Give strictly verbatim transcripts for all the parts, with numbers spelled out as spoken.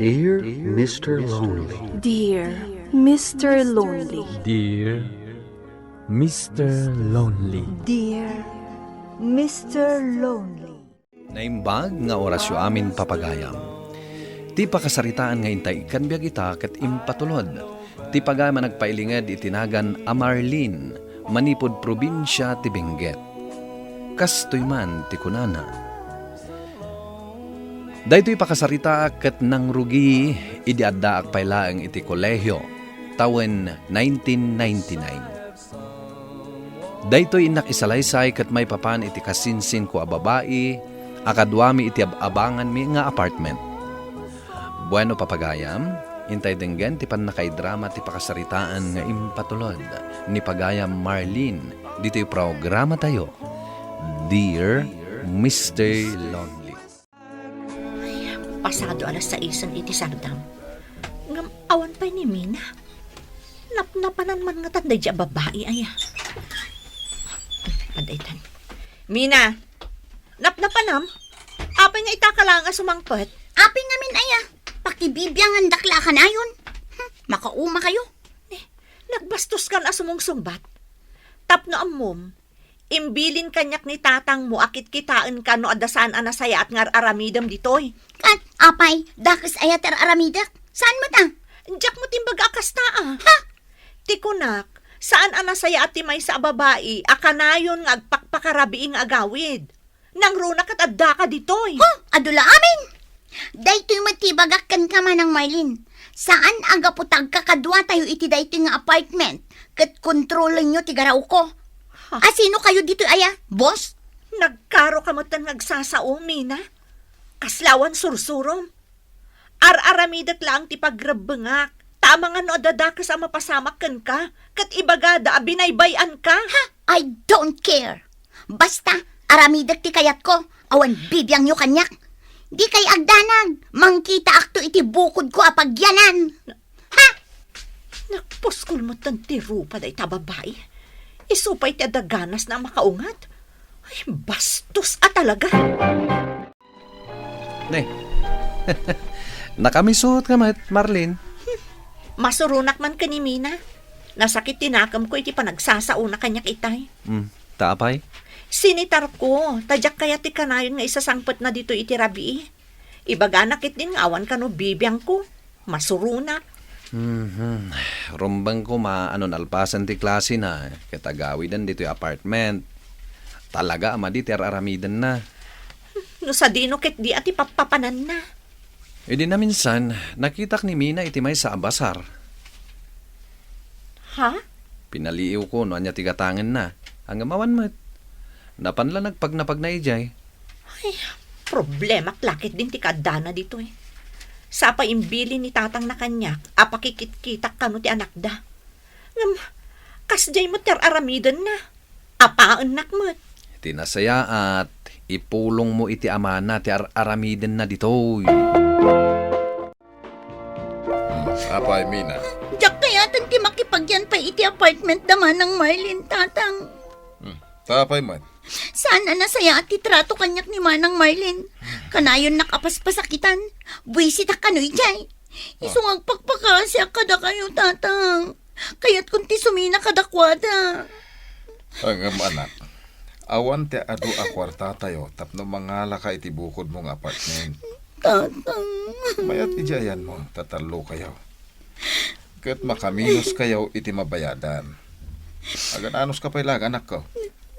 Dear Mister Lonely. Dear Mister Lonely. Dear Mister Lonely. Dear Mister Lonely. Naimbag nga orasyo amin, papagayam. Ti pakasaritaan nga intay ikkan biag ita ket impatulod ti pagayam a nagpailinged iti nagan a Marlene manipud probinsia ti Benguet. Kastoy man ti kunana. Daytoy pakasaritaak ket nangrugi idi addaak pay laeng iti kolehio tawen nineteen ninety-nine. Daytoy innak isalaysay ket maipapan iti kasinsinko a babai a kaduami iti ab-abanganmi nga apartment. Bueno, papagayam, intay denggen ti pannakaidrama ti pakasaritaan nga impatulod ni pagayam Marlene ditoy programatayo, Dear Mister Lonely. Ay, pasado alas saisen iti sardam. Ngem awan pay ni Mina. Napnapanan man ngatan daydi a babai, aya. Adaytan. Mina, napnapanam? Apay nga ita ka laeng a sumangpet? Apay ngamin, aya. Pakibibiangandak la a kanayon. Hmm, makauma kayo. Eh, nagbastos kan a sumungsungbat. Tapno ammom, imbilin kaniak ni tatangmo a kitkitaenka no adda saan a nasayaat nga ar-aramidem ditoy. Kan, apay, dakes aya ti ar-aramidek? Saan met a? Diak met imbaga a kasta a. Ha? Ti kunak, saan a nasayaat ti maysa a babai a kanayon nga agpakpakarabii nga agawid. Nangruna ket addaka ditoy. Huh, adu la amin! Daytoy met ti ibagak kenka, Manang Marlene. Saan a gapu ta agkakaduatayo iti daytoy nga apartment ket kontrolenyo ti garawko. Ha? Asino kayo ditoy aya, boss? Nagkaroka metten nga agsasao, Mina. Kasla awan sursurom. Ar-aramidek laeng ti pagrebbengak, ta amangan no adda dakes a mapasamak kenka, ket ibagada a binaybay-anka. Ha? I don't care. Basta, aramidek ti kayatko, awan bibiangyo kaniak. Dikay agdanag, mangkitaakto iti bukodko a pagyanan. Ha? Nagpuskol metten ti rupa dayta babai. Isu pay ti adda ganasna a makaungat. Ay, bastos a talaga. Ne. Nakamisut ka met, Marlene. Masuronak man ken ni Mina. Nasakit ti nakemko iti panagsasaona kaniak itay. Hmm, ta apay? Sinitarko, ta diak kayat ti kanayon nga isasangpetna ditoy iti rabii. Ibagana ketdin nga awan kano bibiangko. Masuronak. Mhm. Rumbeng koma a no nalpasen ti klasena ket agawiden ditoy apartment. Talaga a madi ti ar-aramidenna. No sadino ketdi a ti pappapananna? Idi naminsan, nakitak ni Mina iti maysa a basar. Ha? Pinaliiwko no ania ti gatangenna. Ngem awan met. Napan la nagpagnapagna idiay. Ay, problemak la ketdin ti kaaddana ditoy. Sapay imbilin ni tatangna kaniak a pakikitkitak kano ti anakda. Ngem, kasdiay met ti ar-aramidenna. Apaennak met. Ti nasayaat, ipulongmo iti amana ti ar-aramidenna ditoy. Hmm, apay, Mina? Diak kayaten ti makipagyan pay iti apartment da Manang Marlene, Tatang. Hmm, ta apay met? Saan a nasayaat ti trato kaniak ni Manang Marlene. Kanayonnak a paspasakitan. Buisitak kano idiay. Isu nga agpakpakaasiak kadakayo, Tatang. Kayatkon ti sumina kadakuada. Ngem, anak, awan ti adu a kuartatayo tapno mangalaka iti bukodmo nga apartment. Tatang. Mayat idiay ayanmo, tatallokayo. Ket makaminos kayo iti mabayadan. Agan-anos ka pay laeng, anakko,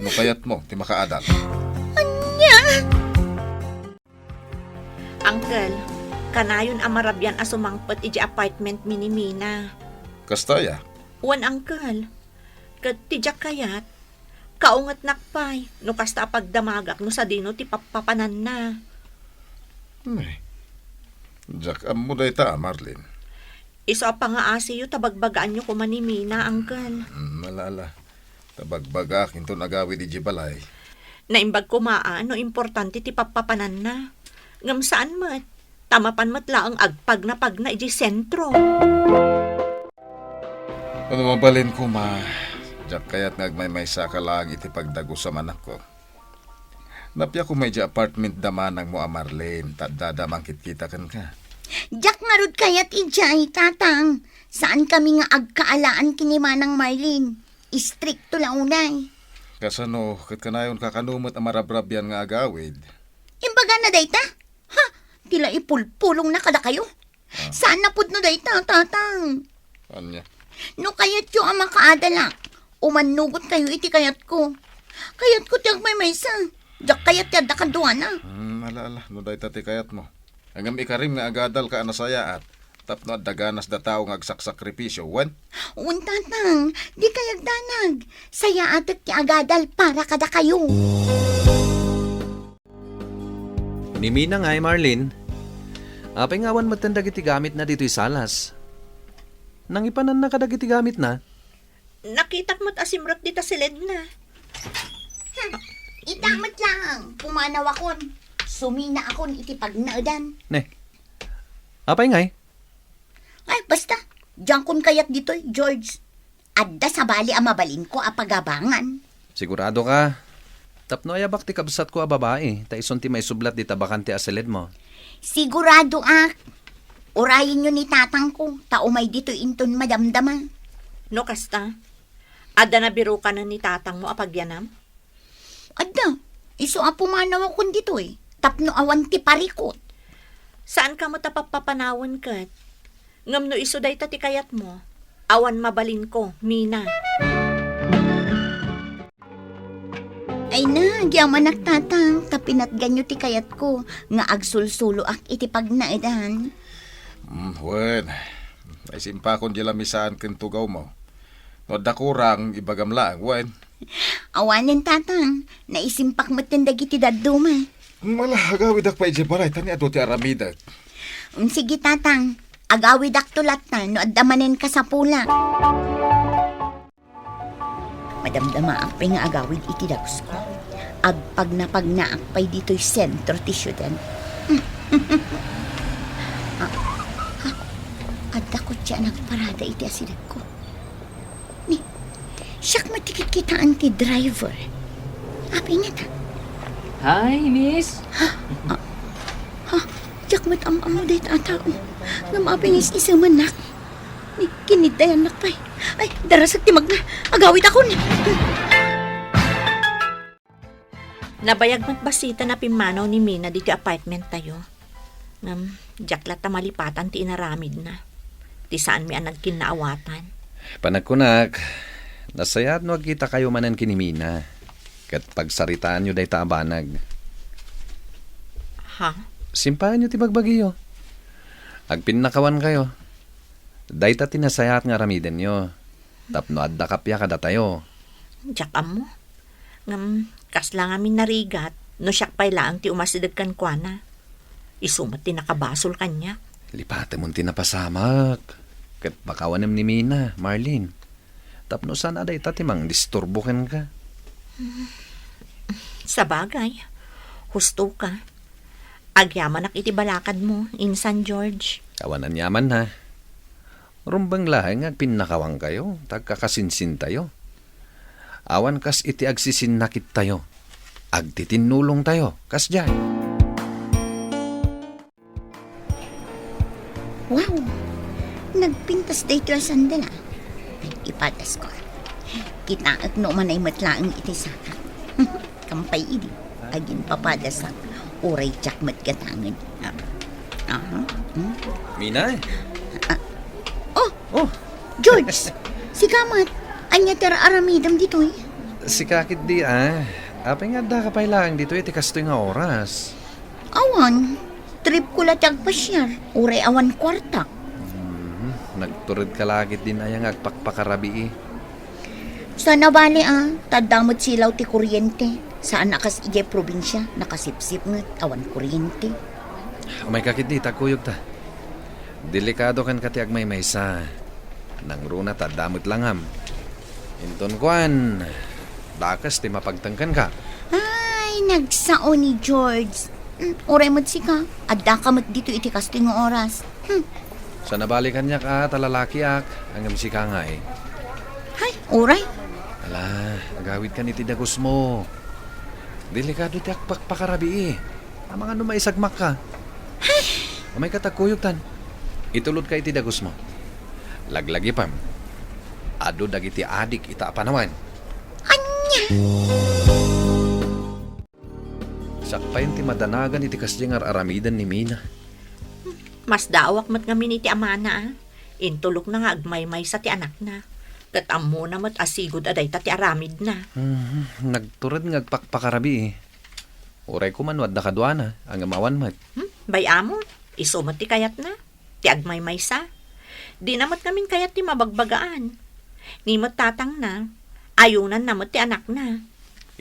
no kayatmo ti makaadal. Ania? Uncle, kanayon a marabian a sumangpet iti apartment mi ni Mina. Kasta aya? Wen, Uncle. Ket ti diak kayat, kaungetnak pay no kasta a pagdamagak no sadino ti pappapananna. Ay, diak ammo dayta, Marlene. Isu a pangaasiyo ta bagbagaanyo koma ni Mina, Uncle. Mm, ala, ala. Ta bagbagaak inton agawid idiay balay. Naimbag koma a no importante ti pappapananna. Ngem saan met, ta mapan met laeng agpagnapagna idiay sentro. No mabalin koma, diak kayat nga agmaymaysa ka laeng iti pagdagus a manakko. Napia koma idiay apartment da manangmo a Marlene, ta addada a mangkitkita kenka. Diak ngarud kayat idiay, Tatang. Saan kami nga agkaalaan ken ni Manang Marlene. Istrikto la unay. Kasano, ket kanayon kakano met a marabrabian nga agawid? Imbagana dayta? Ha? Ti la ipulpulongna kadakayo? Ah. Saan a pudno dayta, Tatang? Ania? No kayatyo a makaadalak, umannugot kayo iti kayatko. Kayatko ti agmaymaysa. Diak kayat ti adda kaduana. Hmm, ala, ala, no dayta ti kayatmo. Ngem ikarim nga agadalka a nasayaat, tapno adda ganas da tao nga agsaksakripisio, wen? Wen, Tatang, dikay agdanag. Sayaatek ti agadal para kadakayo. Ni Mina ngay, Marlene, apay nga awan metten dagiti gamitna ditoy salas? Nangipananna kadagiti gamitna? Nakitak met a simrek dita siledna. Hmm, ita met lang, pumanawakon. Suminaakon iti pagnaedan. Ne, apay ngay? Ay, basta, diankon kayat ditoy, George. Adda sabali a mabalinko a pagabangan. Sigurado ka? Tapno ayabak ti kabsatko a babai, ta isun ti maisublat dita bakante a siledmo. Siguradoak. Urayenyo ni tatangko, ta umay ditoy inton madamdama. No kasta, adda nabirukanen ni tatangmo a pagyanam? Adda, isu a pumanawakon ditoy, tapno awan ti parikut. Saanka met a pappapanawen ket. Ngem no isu dayta ti kayatmo, awan mabalinko, Mina. Ay na, agyamanak, Tatang, ta pinatganyo ti kayatko nga agsulsuloak iti pagnaedan. Mm, wen, naisimpakon di lamisaan ken tugawmo. No adda kurang, ibagam laeng, wen. Awanen, Tatang. Naisimpak metten dagiti dadduma. Mala, agawidak pay idiay balay, ta ni adu ti aramidek. Mm, sige, Tatang. Agawidakto latta no adda manen kasapulak. Madamdamaak pay nga agawid iti dagusko. Agpagnapagnaak pay ditoy sentro ti siudad. Ah, ha? Adda kotse a nagparada iti asidegko. Ni, siak met ti kikkitaan ti driver. Apay ngata? Hi, miss. Ha? Ah, ha? Diak met am-ammo dayta a tao. Ngem apay nga is-isemannak? Ni, kiniddayannak pay. Ay, darasek ti magna. Agawidakon. Nabayag met bassit a pimmanaw ni Mina ditoy apartment tayo. Ngem, diak latta malipatan ti inaramidna. Ti saanmi a nagkinnaawatan. Panagkunak, nasayaat no agkitakayo manen ken ni Mina. Ket pagsaritaanyo dayta a banag. Ha? Simpaanyo ti bagbagiyo. Agpinnakawankayo. Dayta ti nasayaat nga aramidenyo. Tapno adda kappia kadatayo. Diak ammo. Ngem, kasla ngamin narigat, no siak pay laeng ti umasideg kenkuana. Isu met ti nakabasol kaniak. Lipatemon ti napasamak. Ket pakawanem ni Mina, Marlene. Tapno saan a dayta ti mangdisturbo kenka. Sabagay, husto ka. Agyamanak iti balakadmo, insan George. Awan aniaman, ha? Rumbeng laeng nga agpinnakawankayo, ta agkakasinsintayo. Awan kas iti agsisinnakitayo. Agtitinnulongtayo, kasdiay. Wow! Nagpintas daytoy a sandal, ah. Ay, ipadasko. Kitaek no umanay met laeng iti saka. Kampay idi, aginpapadasak. Uray diak met gatangen. Ah. Aha. Hmm? Mina? Ah. Oh! Oh! George! Sika met! Ania ti ar-aramidem ditoy? Sika ketdi, ah. Apay nga addaka pay laeng ditoy iti kastoy nga oras? Awan. Tripko la ti agpasiar. Uray awan kuartak. Hmm, nagturedka la ketdin aya nga agpakpakarabii? Saan a bale, ah, ta adda met silaw ti kuryente. Saan a kas idiay probinsia, nakasipsip met, awan kuryente. Umayka ketdi, ta agkuyogta. Delikado kenka ti agmaymaysa. Nangruna ta adda met langam. Inton kuan, dakes ti mapagteng kenka. Ay, nagsao ni George. Hmm, uray met sika, addaka met ditoy iti kastoy nga oras. Hmm. Saan a bale kaniak a ta lalakiak, ngem sika ngay. Hay, uray. Ala, agawidkan iti dagusmo. Delikado ti agpakpakarabii. Amangan no maisagmakka. Hay! Umayka ta agkuyogtan. Itulodka iti dagusmo. Laglagipem. Adu dagiti adik ita a panawen. Ania? Siak pay ti madanagan iti kasdiay nga ar-aramiden ni Mina. Masdaawak met ngamin iti amana, a. Intulokna nga agmaymaysa ti anakna. Ket ammona met a sigud a dayta ti aramidna. Hmm, nagtured nga agpakpakarabii. Uray koma no adda kaduana, ngem awan met. Hmm, bay-am, isu met ti kayatna. Ti agmaymaysa. Dina met ngamin kayat ti mabagbagaan. Ni met tatangna, ayunanna met ti anakna.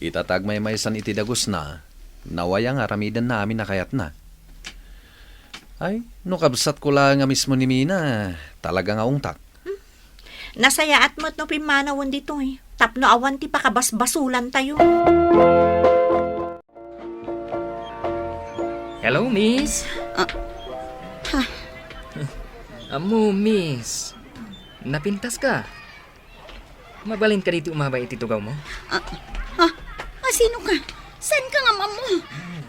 Ita ta agmaymaysan iti dagusna, nawaya nga aramidenna amin a kayatna. Ay, no kabsatko laeng a mismo ni Mina, talaga nga ungtak. Hmm. Nasayaat met no pimmanawen ditoy, tapno awan ti pakabasbasulantayo. Hello, miss. Ah, ha? Ammo, miss. Napintas ka? Mabalin ka ditoy umabay iti tugaw mo? Ah, ha? Ah, sino ka? Saan ka nga ammo?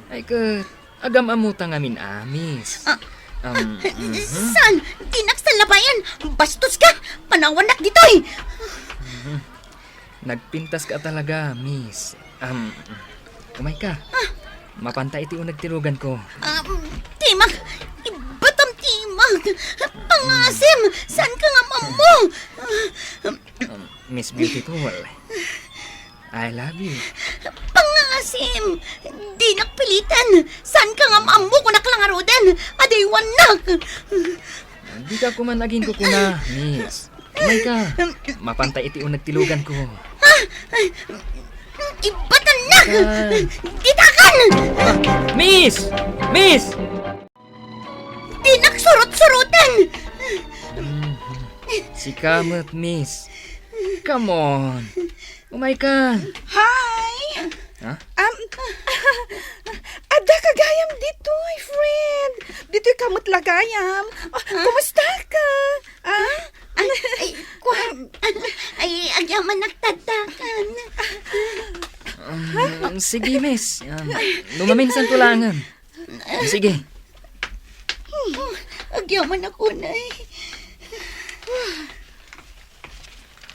Ay, ket, agam-ammo ta ngamin, a, miss. Ah, Um, mhm. Saan? Dinak salabayan! Bastos ka! Panawannak ditoy! Nagpintas ka talaga, miss. Um, umay ka. Ah. Mapanta iti uneg ti lugan ko. Um, timag! Ibatam timag! Pangasim! Saan ka nga ammo? Um, Miss Beautiful, I love you. Pangasim! Dinak pilitan! Saan ka nga ammo kunak la ngaruden? Adaywannak! Dika koma aginkukuna, miss. Umay ka. Mapanta iti uneg ti lugan ko. Ah! Ibatannak! Ditakan! Miss! Miss! Dinak surot-suroten! Mm, sika met, miss. Come on. Umay ka. Hi! Ha? Um, adda ka gayam ditoy, friend. Ditoy ka met la gayam. Oh, kumusta ka? Ah? Ay, ay, kuan. Ay, agyaman nagtagtakan. Um, sige, miss. Um, no maminsan ko langen. Sige. Agyaman ako, Nay.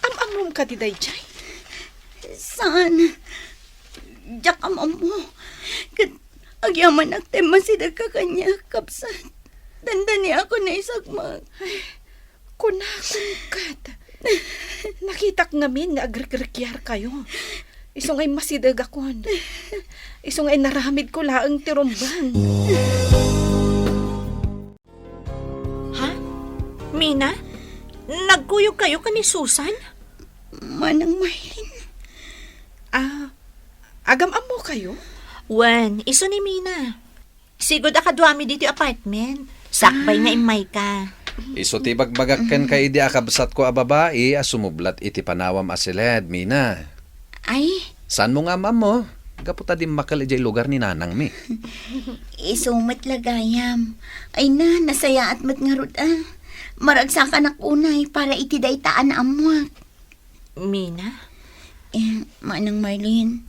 Am-ammom kadi daydiay? Saan? Diak am-ammo. Ket agyamanak ta immasidegka kaniak, kabsat. Dandaniak a naisagmak. Kunakon ket, nakitak ngamin nga agrikrikiarkayo. Isu nga immasidegakon. Isu nga inaramidko laeng ti rumbeng. Ha? Mina? Nagkuyogkayo ken ni Susan? Manang Maylin. Ah, agam-ammokayo? Wen, isu ni Mina. Sigud a kaduami ditoy apartment. Sakbay nga immayka. Isu ti ibagbagak kenka idi a kabsatko a babai a sumublat iti panawam a siled, Mina. Ay? Saanmo nga am-ammo? Gapu ta dimmakkel idiay lugar ni nanangmi. Isu met la gayam. Ay na, nasayaat met ngarud a. Maragsakanak unay para iti dayta a naammoak. Mina? Eh, Manang Marlene,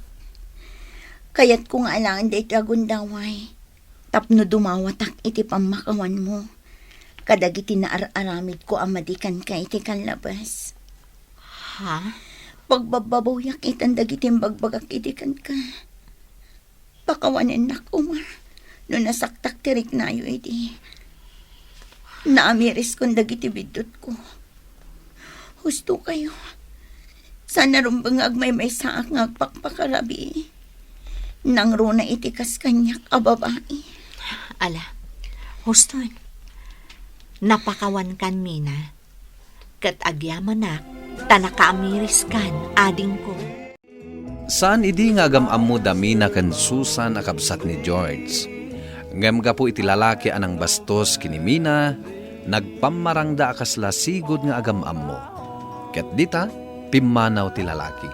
kayatko nga alaen daytoy a gundaway tapno dumawatak iti pammakawanmo kadagiti naar-aramidko a madi kenka iti kallabas. Ha? Pagbabbabawiak itan dagiti imbagbagak idi kenka. Pakawanennak koma no nasaktak ti riknayo idi. Naamiriskon dagiti biddutko. Husto kayo. Saan a rumbeng nga agmaymaysaak nga agpakpakarabii. Nangruna iti kas kaniak a babai. Ala, huston. Napakawankan, Mina. Ket agyamanak ta nakaamiriskan, adingko. Saan idi nga agam-ammo da Mina ken Susan a kabsat ni George. Ngem gapu iti lalaki a nangbastos ken ni Mina, nagpammarangda a kasla sigud nga agam-ammo. Ket dita, pimmanaw ti lalaki.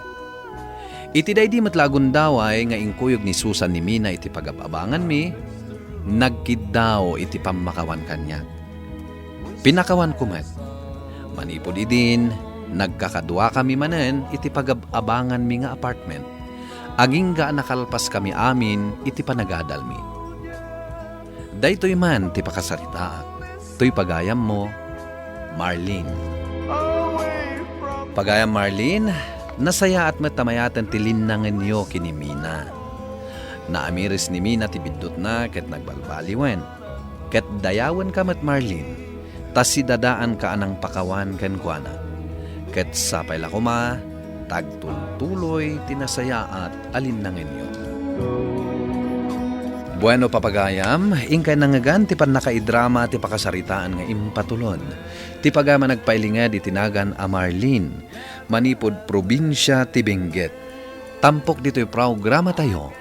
Iti daydi met la a gundaway nga inkuyog ni Susan ni Mina iti pagab-abanganmi, nagkiddaw iti pammakawan kaniak. Pinakawanko met. Manipud idin, nagkakaduakami manen iti pagab-abanganmi nga apartment, agingga a nakalpaskami amin iti panagadalmi. Daytoy man ti pakasaritaak. Toy pagayammo, Marlene. Pagayam Marlene, nasayaat met ta mayaten ti linnangenyo ken ni Mina. Naamiris ni Mina ti biddutna ket nagbalbaliwen. Ket dayawenka met, Marlene, ta sidadaanka a nangpakawan kenkuana. Ket sapay la koma, ta agtultuloy ti nasayaat a linnangenyo. Bueno, papagayam, inkay nangngegan ti pannakaidrama ti pakasaritaan nga impatulod. Ti pagayam a nagpailinged iti nagan a Marlene, manipud probinsia ti Benguet. Tampok ditoy programatayo,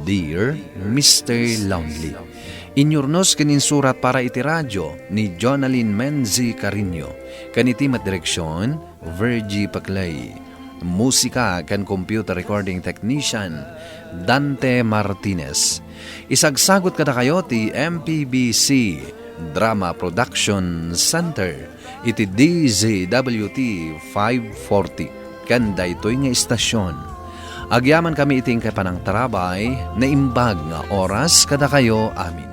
Dear Mister Lonely. Inyurnos ken insurat para iti radio ni Jonalyn Menzi Carino, ken iti met direksion, Virgie Paclay. Musika ken computer recording technician, Dante Martinez. Isagsagut kadakayo ti M P B C Drama Production Center iti D Z W T five forty. Ken daytoy nga istasyon, agyamankami iti inkay panangtarabay, naimbag nga oras kadakayo amin.